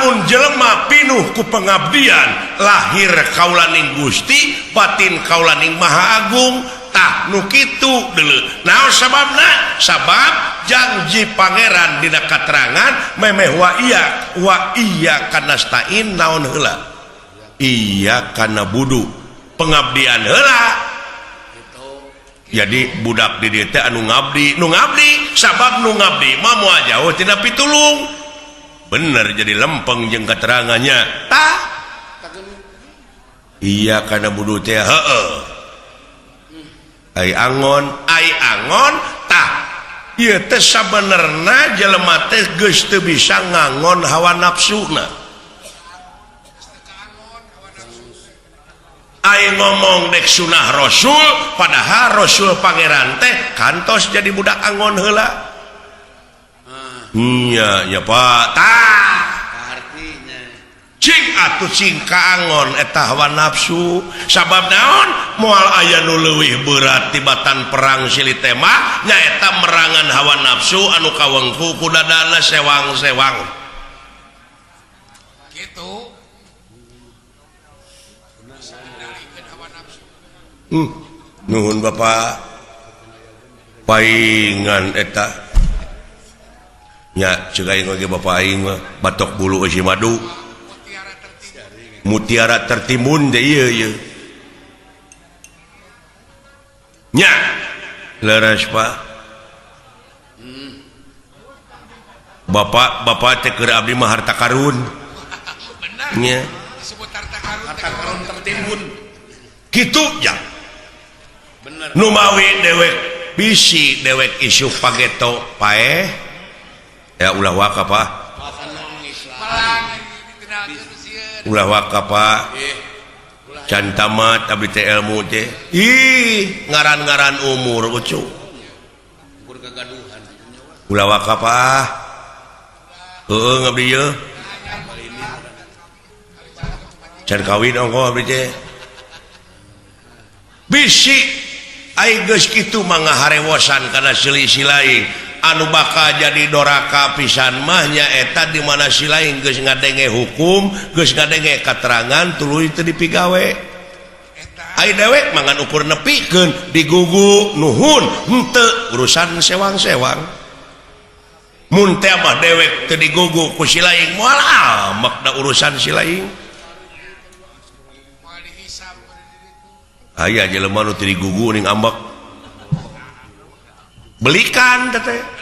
Lamun jelema pinuh ku pengabdian lahir kaulaning Gusti, batin kaulaning Maha Agung. Tah nu kitu deuleu. Naon sababna? Sabab janji pangeran dina katerangan memeh wa iya wa iyyaka nasta'in naon heula? Iyyaka na'budu. Pengabdian heula. Jadi budak di dieu teh anu ngabdi, nu ngabdi sabab nu ngabdi mah moal jauh tina pitulung. Bener jadi lempeng jeung keterangannya. Tah iyyaka na'budu teh heueuh. Ai angon, ai angon tah ieu teh sabenerna jelema teh geus teu bisa ngangon hawa nafsuna. Ai ngomong dek sunah Rasul, padahal Rasul pangeran teh kantos jadi budak angon heula. Iya, ya Pak. Tah. Cing atuh cing kaangon eta hawa nafsu. Sabab naon? Moal aya nu leuwih berat tibatan perang silih tema nyaeta merangan hawa nafsu anu kawengku ku dadana sewang-sewang. Gitu. Nuhun Bapak. Paingan eta. Nya ceuk aing oge Bapak aing mah batok bulu eusi madu. Mutiara tertimbun deh ieu ieu. Nya leres Pak. Bapak bapak teh keur abdi mah harta karun. Nya. Disebut harta karun, harta karun tertimbun. Kitu ya. Bener. Nu mawi dewek bisi dewek isu pageto paeh. Ya ulah waka Pak. Ulah waka Pak. Can tamat abdi teh ilmu teh. Ih, ngaran-ngaran umur ucu. Ulah waka Pak. Heueuh ngabdi ieu. Can kawin ongkoh abdi teh. Bisi ai geus kitu mah ngaharewosan kana selisih lain. Anu bakal jadi doraka pisan mah nyaeta di mana si lain geus ngadenge hukum, geus ngadenge katerangan tuluy teu dipigawe. Ai dewek mah ngan ukur nepikeun digugu nuhun henteu urusan sewang-sewang. Mun teh mah dewek teu digugu ku si lain moal amek da urusan si lain. Aya jelema nu teu digugu ning ambek. Belikan teh.